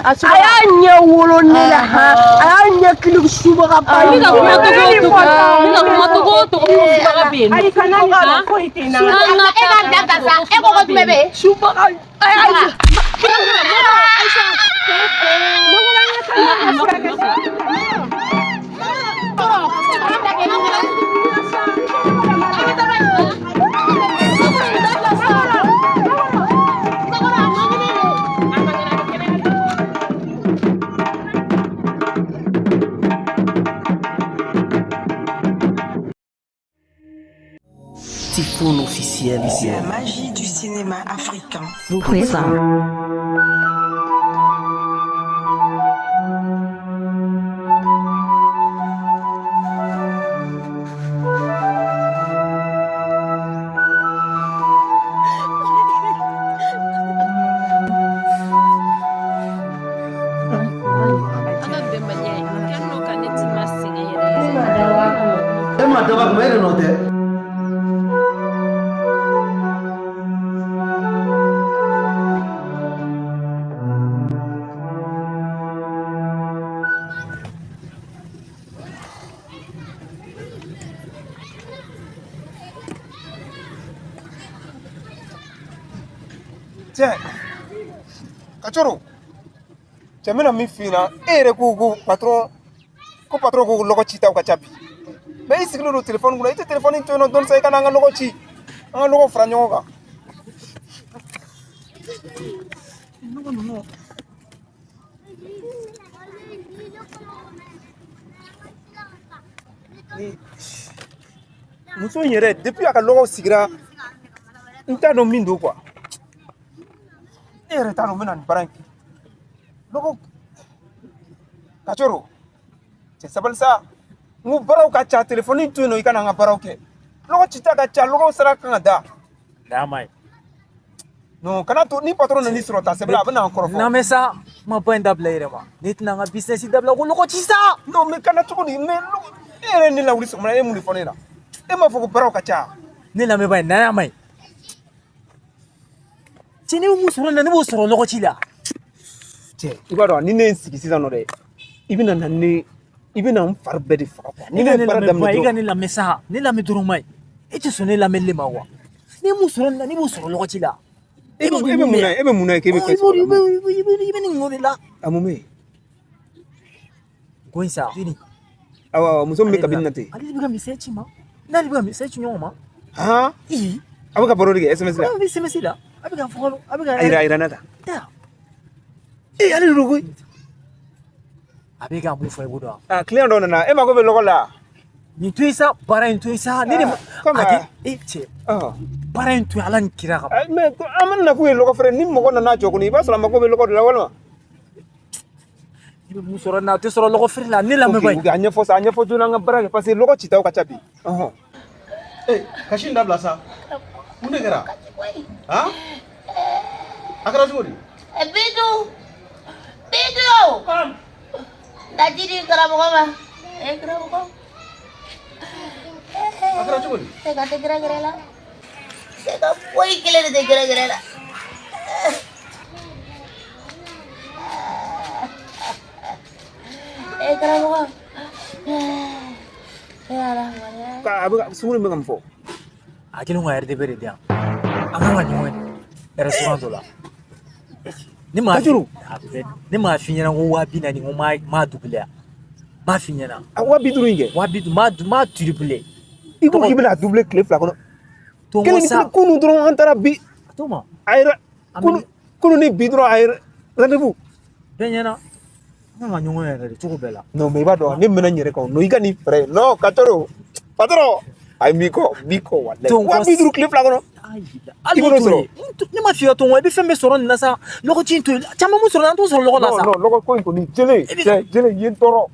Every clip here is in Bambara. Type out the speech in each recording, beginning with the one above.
A y'a ɲɛ wolo ne la han, a y'a ɲɛ kili subaga ba. Ne ka kuma togo o togo, ne ka kuma togo o togo, ko subaga bɛ yen nɔ. Ayi, kana nin fɔ, foyi tɛ n na. E b'a bila ka sa, e ko ko jumɛn bɛ yen? Subaga, a y'a ɲɛ. Typhoon officiel. La magie du cinéma africain. Vous présente. Ala bɛnbaliya ye kɛ n'o ka ne ti ma sɛgɛn yɛrɛ yɛrɛ. E ma dabɔ a kama, e de nɔ tɛ. Cɛ, Kacoro, cɛ, n bɛna min f'i ɲɛna, e yɛrɛ ko ko patron, ko patron ko lɔgɔ citaw ka ca bi. Mais i sigilen don telefɔni kunna, i tɛ telefɔni to yen nɔ dɔɔni sa, i ka na an ka lɔgɔ ci, an ka lɔgɔ fara ɲɔgɔn kan. Lɔgɔ ninnu. Ni muso in yɛrɛ, depuis a ka lɔgɔ sigira, n t'a dɔn min don quoi. E yɛrɛ t'a dɔn n bɛna nin baara in kɛ. Lɔgɔ, Kacoro, cɛ, sabali sa. N ko baaraw ka ca, telefɔni to yen nɔ, i ka na an ka baaraw kɛ. Lɔgɔ cita ka ca, lɔgɔw sara kan ka da. N'a ma ɲi. Non, kana to ni patron nan'i sɔrɔ ta sɛbɛn la, a bɛ n'an kɔrɔfɔ. N'an bɛ sa, kumaba in dabila i yɛrɛ ma. Ne tɛna n ka business dabila ko lɔgɔ ci sa. Non, mais kana cogo di? Mais lɔgɔ, e yɛrɛ ye ne lawuli sɔgɔma, e ye mun de fɔ ne ɲɛna? E m'a fɔ ko baaraw ka ca? Ne lamɛnbaa ye, n'a ma ɲi. Cɛ, ne bɛ mun sɔrɔ nin na, ne b'o sɔrɔ lɔgɔ ci la. Cɛ, i b'a dɔn, ni ne ye n sigi sisan nɔ dɛ, i bɛna na ne, i bɛna n fari bɛɛ de faga quoi. Ni E ne ka ye ne baara lamɛn daminɛ ba, i ka dɔrɔn. ne lamɛn sa, ne lamɛn dɔrɔn ma ɲi. E tɛ sɔn ne lamɛnli ma wa? Ne ye mun sɔrɔ nin na, ne b'o sɔrɔ lɔgɔ ci la. E bɛ mun na? E bɛ mun na k'e bɛ fɛn sɔrɔ I la? bɛ i bɛ i bɛ nin ŋo de la. A mun bɛ yen? Ko in sa. Awɔ awɔ, muso min bɛ kabini na ten. Ale de bɛ ka misɛn ci ma. N'ale bɛ ka misɛn ci ɲɔgɔn ma. Han? I. A bɛ ka baro de kɛ SMS la. A bɛ SMS la. A bɛ ka fɔ, a bɛ ka. A yira, a yira ne ta. Ta. Ee, ale de don koyi. A bɛ ka mun fɔ, i b'o dɔn wa? Ah, client dɔ nana, e mako bɛ lɔgɔ la. Nin to yen sa, baara in to yen sa. Ne de ma. Comme A tɛ e cɛ. Ɔn. Baara in to yen, Ala ni kira kama. Mais an mana na k'u ye lɔgɔ feere, ni mɔgɔ nana jɔ kɔni, i b'a sɔrɔ a mako bɛ lɔgɔ de la walima. I bɛ mun sɔrɔ nin na, a tɛ sɔrɔ lɔgɔ feere la, ne lamɛn ba Ok, a ɲɛfɔ sa, a ɲɛfɔ joona, an ka baara kɛ, parce que lɔgɔ citaw ka ca bi. Ɔhɔn. Ee, kasi in dabila sa. Mun de kɛra? Han, a kɛra cogo di? Bintu, Bintu! Na ji di karamɔgɔ ma. Eh, karamɔgɔ. A kɛra cogo di? Se ka tɛ gɛrɛgɛrɛ la. Se ka foyi kelen de tɛ gɛrɛgɛrɛ la. Eh, karamɔgɔ. Eh, Ala, wala. Ka a bɛ ka sunguru in bɛ ka mun fɔ? A kɛlen ko ka RDV de di yan. An kan ka ɲɔgɔn ye restaurant dɔ la. Ne m'a Kajuru. Ne m'a f'i ɲɛna ko 40 000, ko m'a doublé yan. M'a f'i ɲɛna. A 50 000 in kɛ. 50 000, m'a triplé. I ko k'i bɛna doubler tile 2 kɔnɔ. To n Kelen ko ni sa. kelen, kunun dɔrɔn an taara bi. To ma. A yɛrɛ An bɛ- kunun, kunun ni bi dɔrɔn, a yɛrɛ rendez-vous. Bɛɛ ɲɛna. An kan ka ɲɔgɔn ye yɛrɛ de cogo bɛɛ la. Non, mais i b'a dɔn, ne mɛna n yɛrɛ kan. Non, i ka nin fɛɛrɛ. Non, Kacoro. Patron. Ayi, n b'i kɔ, n b'i kɔ walayi. To n kɔ 50 000 tile 2 kɔnɔ. Ayi, I hali b'o n'o to sɔrɔ. yen. Ne ma f'i ka to n kɔ, i bɛ fɛn bɛɛ sɔrɔ nin na sa. Lɔgɔ ci in to yen. Caman mun sɔrɔ la, an t'o sɔrɔ lɔgɔ la Non sa. non, lɔgɔ ko in kɔni, jele, E bɛ cɛ, jele, i ye n tɔɔrɔ.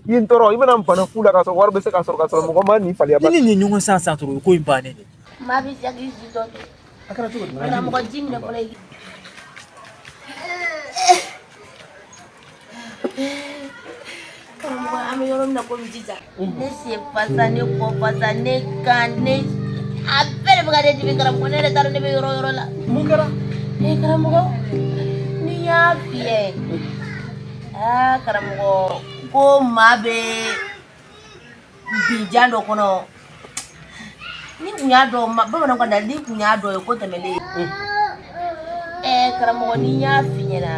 I ye n tɔɔrɔ, i bɛna n bana fu la k'a sɔrɔ wari bɛ se ka sɔrɔ, k'a sɔrɔ mɔgɔ ma nin faliya ba. Ni nin ye ɲɔgɔn san san dɔrɔn, o ko in bannen de. Maa bɛ se k'i si tɔ to. A kɛra cogo di? Karamɔgɔ, ji minɛ fɔlɔ i. Karamɔgɔ, an bɛ yɔrɔ min na komi sisan, ne sen fasa, ne kɔ fasa, ne kan, ne a bɛɛ de bɛ ka ne dimi. Karamɔgɔ, ne yɛrɛ t'a dɔn ne bɛ yɔrɔ o yɔrɔ la. Mun kɛra? Eh, karamɔgɔ, ni y'a f'i ye, aa karamɔgɔ, ko maa bɛ binjan dɔ kɔnɔ, ni kun y'a dɔn, bamananw ka da, ni kun y'a dɔn ye ko tɛmɛlen. Ɛɛ karamɔgɔ, ni n y'a f'i ɲɛna,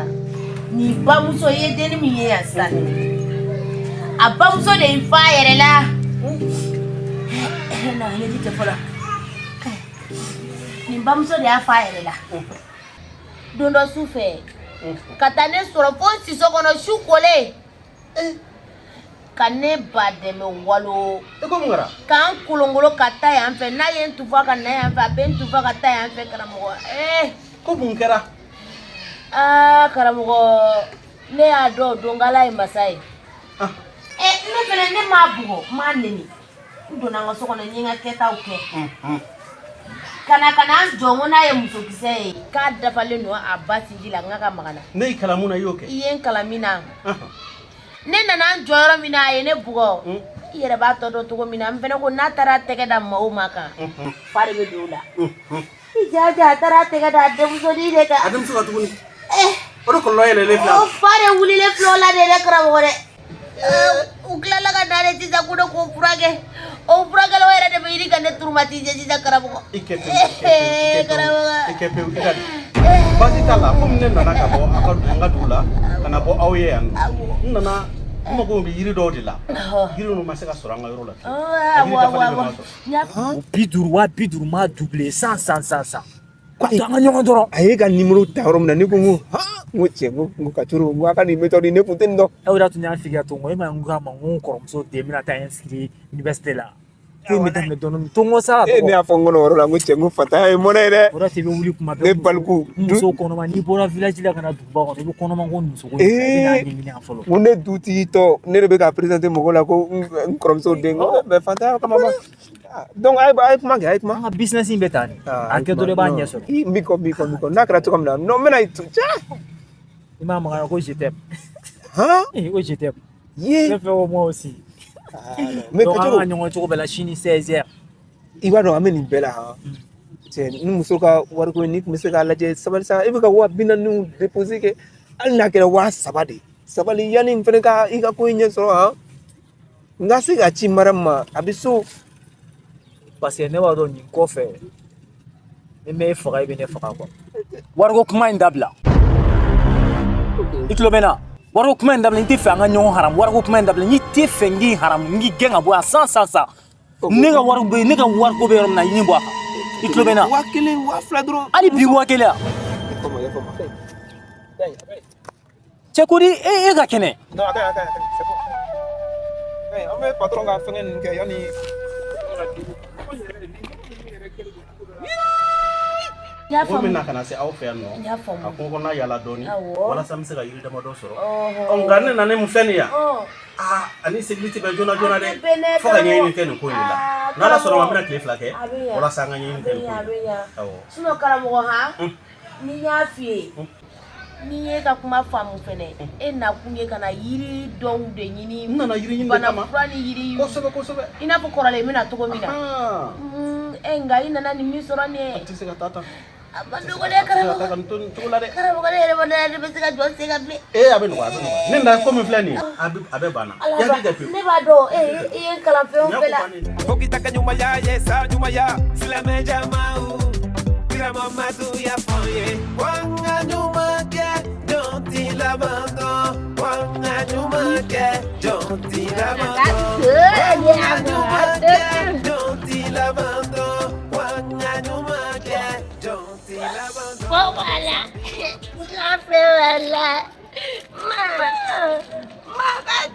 nin bamuso i ye denni min ye yan sisan, a bamuso de y'i fa a yɛrɛ la. Na ɲɛji tɛ fɔlɔ. Nin bamuso de y'a fa a yɛrɛ la don dɔ su fɛ, ka taa ne sɔrɔ fo siso kɔnɔ su kolen, ka ne ba dɛmɛ walo. E ko mun kɛra? K'an kolongolo ka taa yan fɛ, n'a ye n tufa ka na yan fɛ, a bɛ n tufa ka taa yan fɛ, karamɔgɔ. Ee! Ko mun kɛra? Aa karamɔgɔ, ne y'a dɔn o don k'Ala ye masa ye. Ɛ, ne fɛnɛ, ne m'a bugɔ, n m'a neni. N donna n ka so kɔnɔ, n ye n ka kɛtaw kɛ ka na, ka na n jɔ, n ko n'a ye musokisɛ ye k'a dafalen don a ba sinji la, n k'a ka maga na. Ne y'i kalan mun na, i y'o kɛ. I ye n kalan min na, ne nana n jɔ yɔrɔ min na, a ye ne bugɔ. I yɛrɛ b'a tɔ dɔn cogo min na. N fɛnɛ ko n'a taara tɛgɛ da maa o maa kan, fa de bɛ don o la. I ja ja, a taara tɛgɛ da a denmusonin de kan. A denmuso ka tuguni. O de kɔlɔlɔ yɛlɛlen filɛ. O fa de wulilen filɛ o la de dɛ, karamɔgɔ dɛ. U tilala ka na de sisan ko ne k'o furakɛ. O furakɛlaw yɛrɛ de bɛ ɲini ka ne traumatiser sisan, karamɔgɔ. I kɛ pewu, i kɛ pewu, i kɛ pewu, i kɛ pewu, i ka baasi t'a la. Komi ne nana ka bɔ aw ka an ka dugu la ka na bɔ aw ye yan nɔ, n nana, n mago bɛ yiri dɔw de la. Yiri ninnu ma se ka sɔrɔ an ka yɔrɔ la fiyewu. A yiri dafalen bɛɛ ma sɔrɔ. 50, 50,000 ma doublé san san san san. An ka ɲɔgɔn dɔrɔn. A ye ka numéro ta yɔrɔ min na, ne ko n ko han, n ko cɛ, n ko Kacoro, n ko a ka nin méthode, ne kun tɛ nin dɔn. E o de y'a to n y'a f'i ka to n ko e ma, n ko a ma, n ko n kɔrɔmuso den bɛna taa inscrit université la. Ko in bɛ daminɛ dɔɔnin to n ko sara. E, ne y'a fɔ n kɔnɔ o yɔrɔ la, n ko cɛ, n ko fatanya ye mɔnɛ ye dɛ. O de y'a to i bɛ wuli kuma bɛɛ. Ne baliku. Muso kɔnɔma, n'i bɔra village la ka na duguba kɔnɔ, i bɛ kɔnɔma ko muso ko in i bɛ n'a ɲɛɲini yan fɔlɔ. N ko ne dutigi tɔ, ne de bɛ ka présenter mɔgɔw la ko n kɔrɔmuso den, ko mais fatanya kama ma. Donc a ye kuma kɛ, a ye kuma. An ka business in bɛ tan de. A kɛ dɔrɔn i b'a ɲɛ sɔrɔ. N b'i kɔ, n b'i kɔ, n b'i kɔ. N'a kɛra cogo min na, non, n bɛna cɛ. I m'a maga ko je t'aime. Han? Ko je t'aime. Ye. Ne fɛ o, moi aussi. Mais donc an Kacoro ka ɲɔgɔn cogo bɛɛ la sini 16h. I b'a dɔn an bɛ nin bɛɛ la han. Cɛ, ni muso ka wariko ye, n'i tun bɛ se k'a lajɛ, sabali sa, e bɛ ka 40,000 déposer kɛ, hali n'a kɛra 3000 de ye. Sabali yanni n fɛnɛ ka i ka ko in ɲɛ sɔrɔ han. N ka se ka ci Mariam ma, a bɛ so. Parce que ne b'a dɔn nin kɔfɛ, ni m'e faga, e bɛ ne faga quoi. Wariko kuma in dabila. I tulo bɛ n na? Wariko kuma in dabila, n tɛ fɛ an ka ɲɔgɔn haramu. Wariko kuma in dabila, n'i tɛ fɛ n k'i haramu, n k'i gɛn ka bɔ yan san san san. Ne ka wari bɛ, ne ka wariko bɛ yɔrɔ min na, i ɲi bɔ a kan. I tulo bɛ n na? 1000, 2000 dɔrɔn. Hali bi 1000 yan. Cɛ ko di, e ka kɛnɛ. Non, a ka ɲi, a ka ɲi, c'est bon. An bɛ patron ka fɛngɛ ninnu kɛ yanni. Ko min na ka na se aw fɛ yan nɔ, N y'a faamu. ka kungo kɔnɔna yala dɔɔni Awɔ. walasa n bɛ se ka yiri damadɔ sɔrɔ. Ɔ, nka ne nana mun fɛn nin yan, aa, ani segili tɛ bɛn joona joona dɛ. A tɛ bɛn dɛ, fo ka ɲɛɲini kɛ nin ko in de la. Aa, N'Ala sɔnna ma, an karamɔgɔ. bɛna tile 2 kɛ A bɛ ɲa. walasa an ka ɲɛɲini kɛ nin ko A in bɛ de ɲa. la. Awɔ. Sinon karamɔgɔ han, ni n y'a f'i ye, ni ye ka kuma faamu fɛnɛ, e nakun ye ka na yiri dɔw de ɲini. N nana yiri ɲini de Bana kama. fura ni yiri. Kosɛbɛ kosɛbɛ. I n'a fɔ kɔrɔlen n bɛna cogo min na. E, nka i nana nin min sɔrɔ nin ye. A tɛ se ka taa tan. A ma nɔgɔ dɛ, karamɔgɔ. A tɛ se ka taa ka nin to nin cogo la dɛ. Karamɔgɔ, ne yɛrɛ ma ne bɛ se ka jɔ n sen kan bilen. Ee, a bɛ nɔgɔya, a bɛ nɔgɔya. Ne nana ko min filɛ nin ye, a bɛ banna. Ala I hakili ba tɛ pewu. Ne b'a dɔn e i ye n kalan fɛn o fɛn la. Okitaka ɲumanya ye sa ɲumanya, silamɛ jamaw, kira Mamadu y'a fɔ n ye ko an ka ɲuman kɛ, jɔn t'i laban dɔn. Ko an ka ɲuman kɛ, jɔn t'i laban dɔn. Ko an ka ɲuman kɛ, jɔn t'i laban dɔn. Ko an ka ɲuman kɛ, jɔn t'i laban dɔn. Bon voilà. Ça fait voilà. Maman. Maman.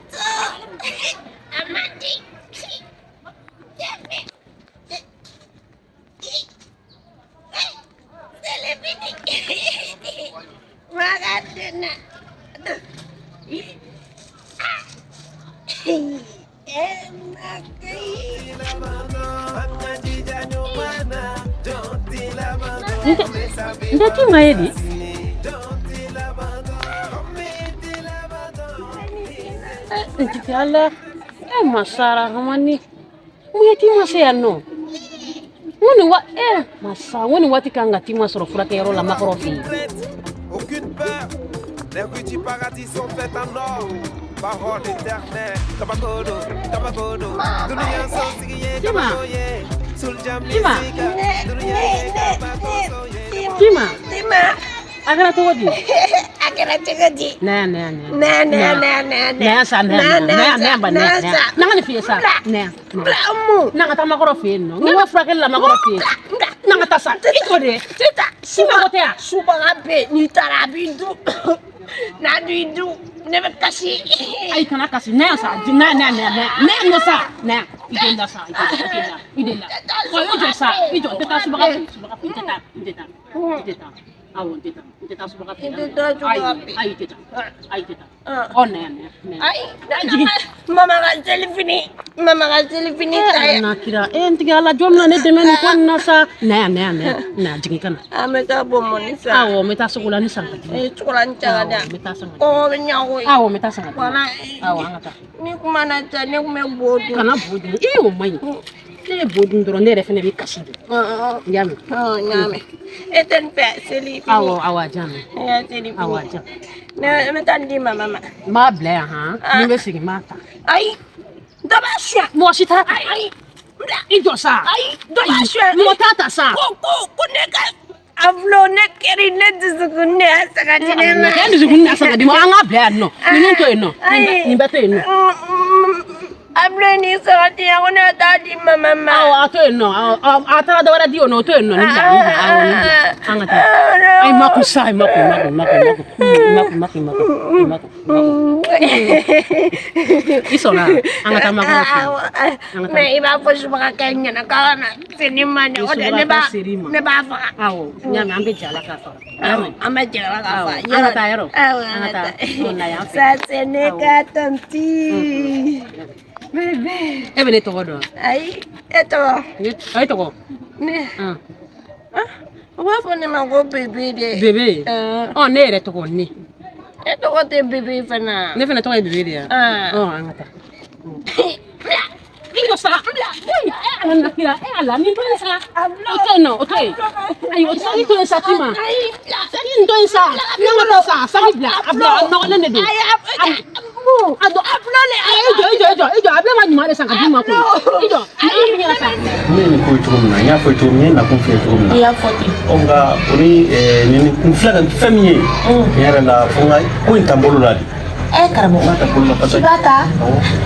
Amadi. Magadena. N tɛ tima ye di. N jigi Ala, e masara hamani, mun ye tima se yan nɔ? N ko nin wa, e masa, n ko nin waati kan ka tima sɔrɔ furakɛyɔrɔ la Makɔrɔ fɛ yen. Aucune peur. Les rues du paradis sont faites en or. Parole éternelle. Kabakodo, Kabakodo. Dunia sotigi ye kabako ye. Soulja Tima. Musica. Dunia ye kabako ye. Tima. Tima. A kɛra cogo di? A kɛra cogo di? Na na na. Na na na na na. Na sa na na na ba na na. Na ka nin f'i ye sa. Na. Bila mun. Na ka taa makɔrɔ fɛ yen nɔ. N ka furakɛli la makɔrɔ fɛ yen. Na ka taa sa. I jɔ de. Sisan. Suba ko tɛ yan. Subaga bɛ yen n'i taara a b'i dun. N'a dun i dun ne bɛ kasi. Ayi kana kasi. Na yan sa. Na na na na. Na yan nɔ sa. Na yan. I den la sa. I den la. I den la. Wa i jɔ sa. I jɔ. N tɛ taa subaga fɛ yen. Subaga fɛ yen. N tɛ taa. N tɛ taa. N tɛ taa. Awɔ n tɛ taa. N tɛ taa subaga fɛ yen. I tɛ taa subaga fɛ yen. Ayi i tɛ taa. Ayi i tɛ taa. Ɔ na yan na yan. Na yan. Ayi. Mama ka selifini. Mama ka selifini ta Eh ye. na kira. Eh n tigi ala jɔn bɛna ne dɛmɛ nin ko in na sa. Na yan na yan na yan. Na yan jigin ka na. An bɛ taa bɔnbɔnni san. Awɔ n bɛ taa sugu la ni san ka di. Ee cogola ni cɛ ka di Awɔ n bɛ taa san ka di. Kɔngɔ bɛ ɲa koyi. Awɔ n bɛ taa san ka di. Walayi. Awɔ an ka taa. Ni kuma na ca ne kun bɛ bo dun. Kana bo dun. Ee o man ɲi. Ne ye bo dun dɔrɔn ne yɛrɛ fɛnɛ bɛ kasi de. N y'a mɛn. N y'a mɛn. E tɛ nin fɛ seli fini. Awɔ awɔ a diyan mɛn. Ne ka seli fini. Awɔ a diyan. Ne bɛ taa nin di mama ma. N b'a bila yan han. Ni n bɛ segin n b'a ta. Ayi. Dɔ b'a suɲɛ. Mɔgɔ si t'a ta. Ayi. I jɔ sa. Ayi. Dɔ b'a suɲɛ. Mɔgɔ t'a ta sa. Ko ko ko ne ka a filɛ ne kɛri ne dusukun de y'a san ka di ne ma. Kɛ dusukun na san ka di ma an k'a bila yan nɔ. Ninnu to yen nɔ. Nin bɛɛ to yen nɔ. A filɛ nin san ka di yan ko ne ka taa di mama ma. Awɔ a to yen nɔ. A taara dɔ wɛrɛ di o nɔ o to yen nɔ. Nin bila nin bila awɔ nin bila. An ka taa. Ayi ma kun sa ayi ma kun ma kun ma kun ma kun ma kun ma kun ma kun ma kun ma kun. I sɔnna an ka taa makɔrɔ fɛ yen. An ka taa. Mais i b'a fɔ subagakɛ ɲɛna k'a ka na se ne ma dɛ o de ne b'a ne b'a faga. Awɔ n y'a mɛn an bɛ jɛ a la k'a faga. N y'a mɛn. An bɛ jɛ a la k'a faga. An ka taa yɔrɔ. Awɔ An ka taa. Ɔ na yan fɛ. Ça c'est ne ka tantie. Bébé. E bɛ ne tɔgɔ dɔn wa? Ayi e tɔgɔ. Ne e tɔgɔ. Ne. U b'a fɔ ne ma ko bébé de. Bébé. Ɔ ne yɛrɛ tɔgɔ ne. E tɔgɔ tɛ bébé fana. Ne fana tɔgɔ ye bébé de ye wa? Ɔ an ka taa. I jɔ sa. E ala na kira e ala nin to yen sa. O to yen nɔ o to yen. Ayi o saki to yen sa Tima. Saki nin to yen sa. Ne ka taa sa saki bila a bila a nɔgɔlen de don. A don a bila le. I jɔ i jɔ i jɔ i jɔ a bila ma ɲuman de san ka d'i ma koyi. I jɔ. Ne y'a f'i ɲɛna sa. Ne ye nin ko ye cogo min na n y'a fɔ cogo min n ye nakun f'i ye cogo min na. I y'a fɔ ten. Ɔ nka o ni nin n filɛ ka fɛn min ye. Tiɲɛ yɛrɛ la fo n ka ko in ta n bolo la de. Eh karamɔgɔ. N b'a ta bolo la parce que. I b'a ta.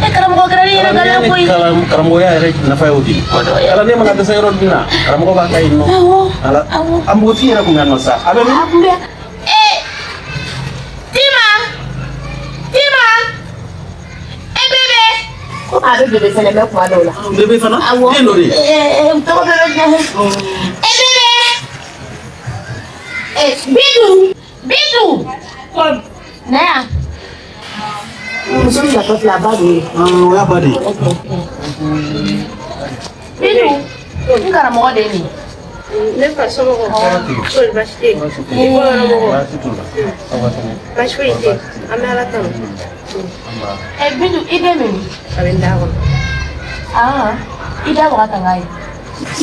Eh karamɔgɔ kɛra ni yɛrɛ gɛlɛn koyi. Karamɔgɔya yɛrɛ nafa y'o de ye. Kalanden mana dɛsɛ yɔrɔ min na karamɔgɔ b'a ta yen nɔ. Awɔ. Ala a npogotigi yɛrɛ kun bɛ yan nɔ sa a bɛ min. A kun bɛ yan. Eh Tima Tima eh bébé. Ko a bɛ bébé fɛnɛ mɛn kuma dɔw la. Bébé fana. Awɔ. Den dɔ de. Eh eh tɔgɔ bɛɛ bɛ diya. Eh bébé. Eh Bintu Bintu. Na yan. Muso min natɔ filɛ a ba de ye. O y'a ba de ye. Bintu n karamɔgɔ de ye nin ye. Ne fa somɔgɔw. Kɔri baasi tɛ yen. I bɔ yɔrɔ mɔgɔw. Baasi t'u la. Aw ka kɛnɛ. Baasi foyi tɛ yen. An bɛ Ala tanu. Eh Bintu i den bɛ min? A bɛ n da kɔnɔ. Ah i da waga tan k'a ye.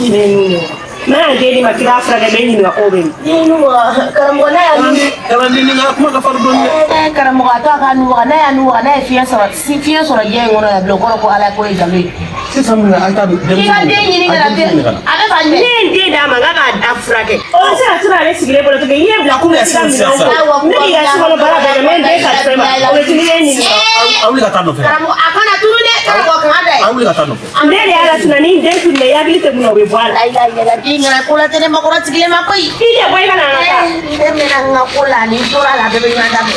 Ne ye nun de wa. N'a y'a den d'i ma k'i b'a furakɛ bɛ ɲininka k'o bɛ min. Ni nu waga karamɔgɔ n'a y'a nu. Kalanden ni ka kuma ka farin dɔɔni dɛ. Eh karamɔgɔ a to a ka nu waga n'a y'a nu waga n'a ye fiɲɛ sɔrɔ si fiɲɛ sɔrɔ diɲɛ in kɔnɔ yan bilen o kɔrɔ ko Ala ko ye nkalon ye. Sisan mun na an t'a denmisɛnnin. K'i ka den ɲini ka na den a bɛ fan Ne jumɛn? ye n den d'a ma n k'a k'a furakɛ. O bɛ se ka to ale sigilen bolo cogo di? I ye bila ko bɛ se ka minɛnw ko. Ne b'i ka so kɔnɔ baara bɛɛ kɛ n bɛ n den kalifa i ma. O bɛ t'i n'i ye ɲininka. A wuli ka taa nɔfɛ. Karamɔgɔ a kana tunu dɛ karamɔgɔ kana da ye. A wuli ka taa nɔfɛ. Ne de y'a latunu ni n den tununa i hakili tɛ mun na o bɛ bɔ a la. Ayi ayi ayi den kana ko la tɛ ne makɔrɔ sigilen ma koyi. I tɛ bɔ i ka na an ka taa. Ne mɛnna n ka ko la ni n tora la a bɛɛ bɛ ɲɔgɔn da fɛ.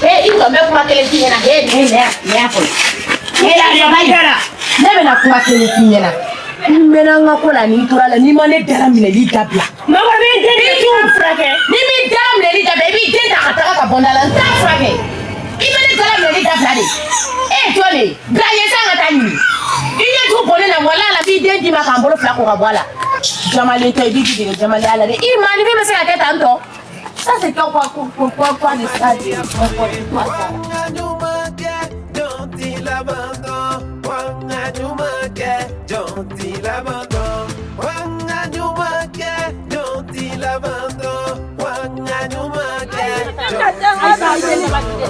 Ee i jɔ n bɛ kuma kelen f'i ɲɛna. Ee nin ye nin y'a fɔlɔ. Ne bɛna kuma kelen f'i ɲɛna. N mɛnna n ka ko la ni n tora la n'i ma ne dara minɛli dabila. Makɔrɔ bɛ n den de t'u furakɛ. Ni m'i dara minɛli dabila i b'i den ta ka taga ka bɔ n da la n t'a furakɛ. I bɛ ne dara minɛli dabila de. E ye jɔn de ye? Bila ɲɛ sa ka taa ɲini. I ɲɛ t'u bɔnnen na walahi la n b'i den d'i ma k'an bolo fila ko ka bɔ a la. Jamalen tɛ i b'i dege jamalenya la dɛ. I maaninfin bɛ se ka kɛ tan tɔ. Ça c'est quoi quoi quoi quoi quoi de ça de quoi ça.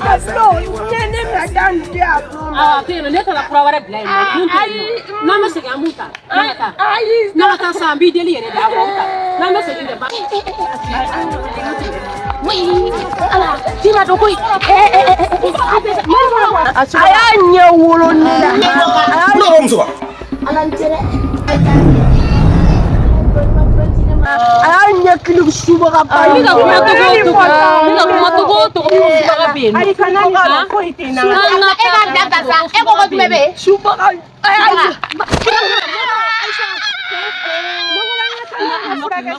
A bulon ne bɛna taa nin di a bulon ma. A to yen nɔ, ne taara kura wɛrɛ bila yen nɔ. Mun tɛ yen nɔ. N'an bɛ segin an b'u ta. N'an bɛ taa. Ayi. N'an bɛ taa sa an b'i deli yɛrɛ de awɔ ta. N'an bɛ segin de ba. A y'a ɲɛ wolo ne la. Ne ko musoba. Ala n tɛ dɛ. A y'a ɲɛ kili subaga ba N bɛ ka kuma togo o togo. N bɛ ka kuma togo o togo. Subaga bɛ yen nɔ. Ayi kana nin fɔ foyi tɛ n na. E k'a bila sa e ko ko jumɛn bɛ yen. Subaga. A y'a ɲɛ. Furakɛ.